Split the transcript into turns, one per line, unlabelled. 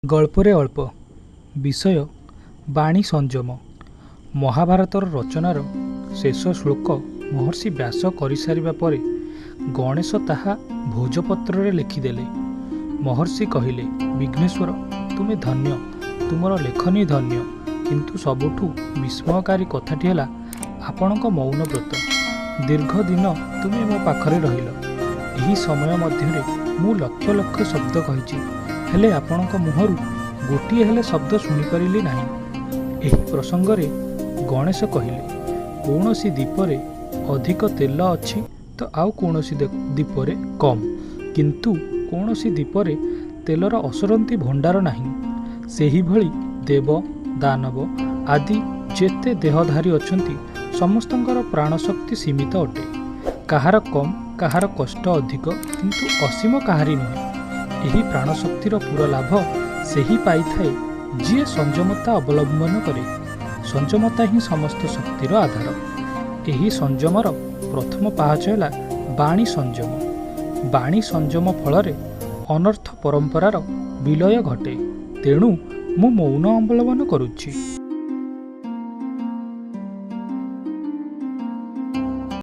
ଗଳ୍ପରେ ଅଳ୍ପ। ବିଷୟ ବାଣୀ ସଂଯମ। ମହାଭାରତର ରଚନାର ଶେଷ ଶ୍ଳୋକ ମହର୍ଷି ବ୍ୟାସ କରିସାରିବା ପରେ ଗଣେଶ ତାହା ଭୋଜପତ୍ରରେ ଲେଖିଦେଲେ। ମହର୍ଷି କହିଲେ, ବିଘ୍ନେଶ୍ୱର, ତୁମେ ଧନ୍ୟ, ତୁମର ଲେଖନୀ ଧନ୍ୟ। କିନ୍ତୁ ସବୁଠୁ ବିସ୍ମୟକାରୀ କଥାଟି ହେଲା ଆପଣଙ୍କ ମୌନ ବ୍ରତ। ଦୀର୍ଘ ଦିନ ତୁମେ ମୋ ପାଖରେ ରହିଲ। ଏହି ସମୟ ମଧ୍ୟରେ ମୁଁ ଲକ୍ଷ ଲକ୍ଷ ଶବ୍ଦ କହିଛି, ହେଲେ ଆପଣଙ୍କ ମୁହଁରୁ ଗୋଟିଏ ହେଲେ ଶବ୍ଦ ଶୁଣିପାରିଲି ନାହିଁ। ଏହି ପ୍ରସଙ୍ଗରେ ଗଣେଶ କହିଲେ, କୌଣସି ଦୀପରେ ଅଧିକ ତେଲ ଅଛି ତ ଆଉ କୌଣସି ଦୀପରେ କମ୍, କିନ୍ତୁ କୌଣସି ଦୀପରେ ତେଲର ଅସରନ୍ତି ଭଣ୍ଡାର ନାହିଁ। ସେହିଭଳି ଦେବ, ଦାନବ ଆଦି ଯେତେ ଦେହଧାରୀ ଅଛନ୍ତି, ସମସ୍ତଙ୍କର ପ୍ରାଣଶକ୍ତି ସୀମିତ ଅଟେ। କାହାର କମ୍, କାହାର କଷ୍ଟ ଅଧିକ, କିନ୍ତୁ ଅସୀମ କାହାରି ନୁହେଁ। ଏହି ପ୍ରାଣଶକ୍ତିର ପୂରା ଲାଭ ସେହି ପାଇଥାଏ ଯିଏ ସଂଯମତା ଅବଲମ୍ବନ କରେ। ସଂଯମତା ହିଁ ସମସ୍ତ ଶକ୍ତିର ଆଧାର। ଏହି ସଂଯମର ପ୍ରଥମ ପାହାଚ ହେଲା ବାଣୀ ସଂଯମ। ବାଣୀ ସଂଯମ ଫଳରେ ଅନର୍ଥ ପରମ୍ପରାର ବିଲୟ ଘଟେ। ତେଣୁ ମୁଁ ମୌନ ଅବଲମ୍ବନ କରୁଛି।